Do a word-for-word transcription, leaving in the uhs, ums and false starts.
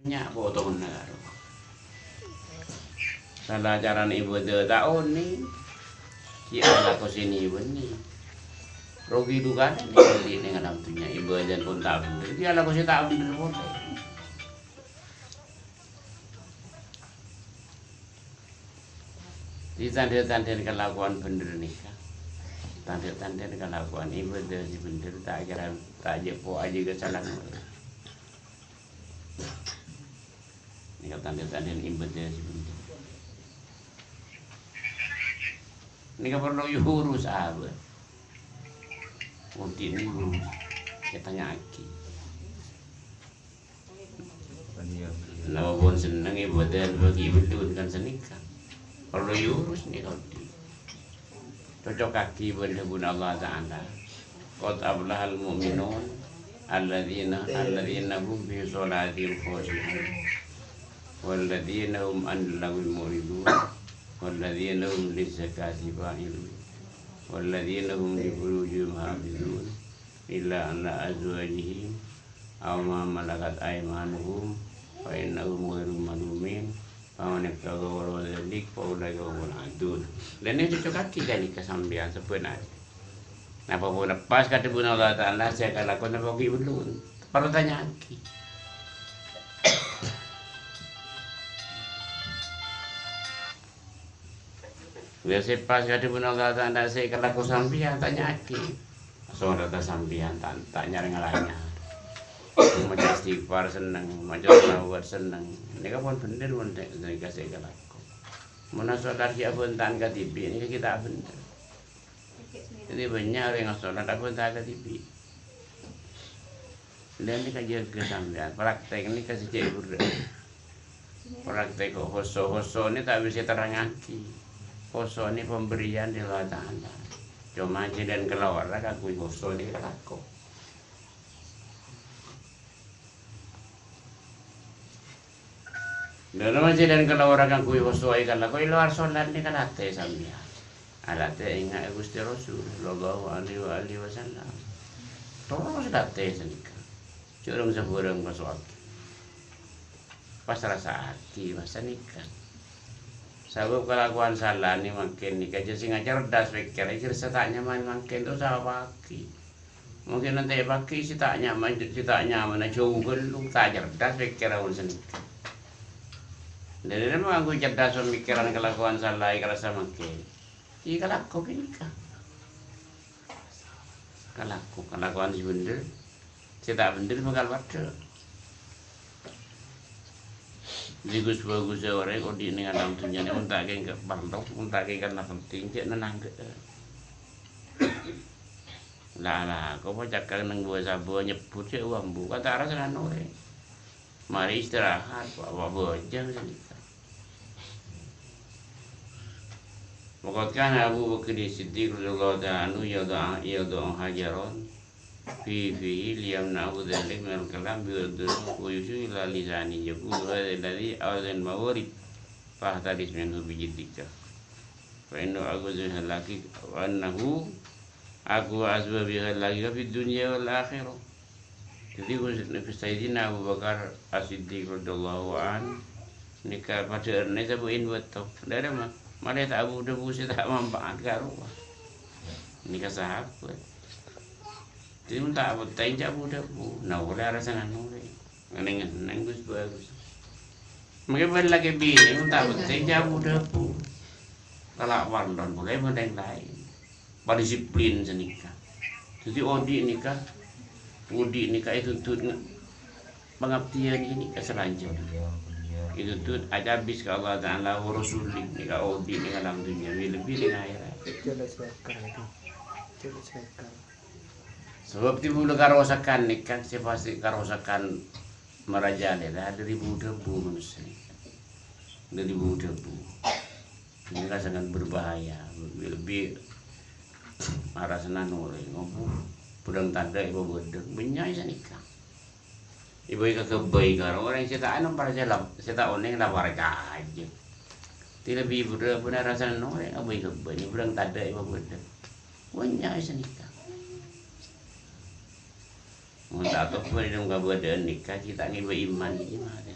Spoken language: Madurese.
Nya' potona karo. Sala carana ibadah ta' onèng. Cè' alako sè nè bânnè. Rogi dhughâna nèka andi' neng alam dhunnya ibadah pon ta' bhender. Cè' alako sè ta' bhender polè. Di tandhâ-tandhâna kalakowan bhender nèka. Tandhâ-tandhâna kalakowan ibadah sè bhender ta' kèra ta' jhâ' po ajâgâ salah. Nèka tandhâ-tandhâna ibadah sè bhender. Nèka parlo èurus abâ. Odi' nèko ètanya'aghi. Napa pon senneng ibadah bagi bellun kan sanèka. Parlo èurus nèka odi'. Cocokaghi bân dhâbuna Allah Ta'ala. "Qad aflahal mu'minun, alladzina, alladzina hum fi sholatihim khashi'un, walladzina hum 'anil laghwi mu'ridun, walladzina hum lizzakati fa'ilun, walladzina hum li furujihim hafizun, illa 'ala azwajihim aw ma malakat aymanuhum, fa innahum ghairu malumin." "Faman ibtagha wara'a dzalik fa ulaika humul 'adun." Lha nèka cocokaghi ghâllu ka sampèyan sabbhân arè. Napa pon pas ka dhâbuna Allah Ta'ala sè èkalako napa ghi' bellun? Parlo ètanya'aghi. Lha sè pas ka dhâbuna Allah Ta'ala sè èkalako sampèyan, tanya'aghi. Sholata sampèyan ta', ta' nyar-ngalanyar. Maca istighfar senneng, maca shalawat senneng. Nèka pon bhender mon nè-, nèka sè èkalako. Mon sholat ghi' abhânta' kadhibi', nèka ghi' ta' bhender. Dhâddhi bânnya' orèng sholat abhânta' kadhibi'. Lha nèka jâgâ sampèyan, praktek nèka sè cè' bherrâ'. Praktek kok khoso', khoso' nè ta' bisa èterrangaghi. Khoso' nè pemberian dâri Allah Ta'ala. Coma jhâlân kalowar kaangghuy khoso' nè èkalako. Dâlem ajhâlân kalowar kaangghuy khoso' èkalako, è lowar sholat nèka latè sampèyan. Alatè enga' Ghustè Rasul, sallallahu alaihi wa alihi wasallam. Terros latè sanèka. Jhâ' rèng sabhârâng paso'aghi. Pas rassa'aghi, pas sanèka. Sabâb kalakowan sala nè mangkèn nèka jhâ' sènga' cerdas pèkkèr, jhâ' sè ta' nyaman mangkèn to sapa'aghi. Mungkin nanti pagi sè ta' nyaman, sè ta' nyamana jhâu ghâllu, ta' cerdas pèkkèran sanèka. Dhâddhi, ma' kaangghuy cerdas pamikiran kalakowan sala èkarassa mangkèn. Iyâ kalako ghânèka. Kalako, kalakowan sè bhender. Sè ta' bhender bhâkal padâ. Jhâ' ghus-bhâghus orèng odi' neng alam dhunnya nè, mon ta' kèng ka-, parlo, mon ta' kèng karna penting, cè' nèng angghuy. La, la, kok pacakar neng bâ-sabâ nyebbhut cè' wa ambu, kata arassa nano orèng. Marè istirahat, wa, wa bâjâng sanèka. Wa qad kana Abu Bakr Siddiq radhiyallahu ta'ala anhu yadha-, yadha'u hajaran fi fihi liyamna'ahu dzalik minal kalam bi yadhribu wa yushiru ila lisani yaqulu, "Hadzal ladzi awdzal mawarid, fahtadis minhu bi jiddika. Fa innahu aqwa asbabi halaki, fa innahu aqwa asbabi halaki fid dunya wal akhirah." Dhâddhi, Gus-, Sayyidina Abu Bakar As-Siddiq radhiyallahu anhu nèka padâ èrèna sabâ' in bâto. Dârâ ma-, malè ta' abu-dhâbu sè ta' manfaat ka rowa. Nèka sahabat. Dhâddhi, mon ta' abhântèng jhâ' abu-dhâbu. Nah, polè arassa ngan orèng. Neng-neng ghus-bhâghus. Mangkèn bân lakè binè mon ta' abhântèng jhâ' abu-dhâbu. Kala' wardon polè bân orèng laèn. Padisiplin sanèka. Dhâddhi odi' nèka, odi' nèka ètuntut nge-, pangabdiyân nèka salanjutnya. Ètuntut acabis ka Allah Ta'ala wa Rasulih nèka odi' nèka alam dhunnya, lebbi nèng akhèrat. Sabâb dhâbuna karosakan nèka, sè pastè karosakan marajalè, la, dâri bu-dhâbu manossa nèka. Dâri bu-dhâbu. Nèka sangat berbahaya, lebbi arassa nano orèng, abu, bhârâng tadâ' èpabâdâk, bânnya' sanèka. Èbâi kaghâbây karo orèng sè ta' anu parcajâ la, sè ta' onèng la parcajâ. Dhâddhi lebbi bhârâ-, bhârâ arassa nano orèng, èbâi kaghâbây, bhârâng tadâ' èpabâdâk. Bânnya' sanèka. Mon ta' tobat dâlem kabâdâ'ân nèka, ghi' ta' ngèbâ iman, ghi' matè.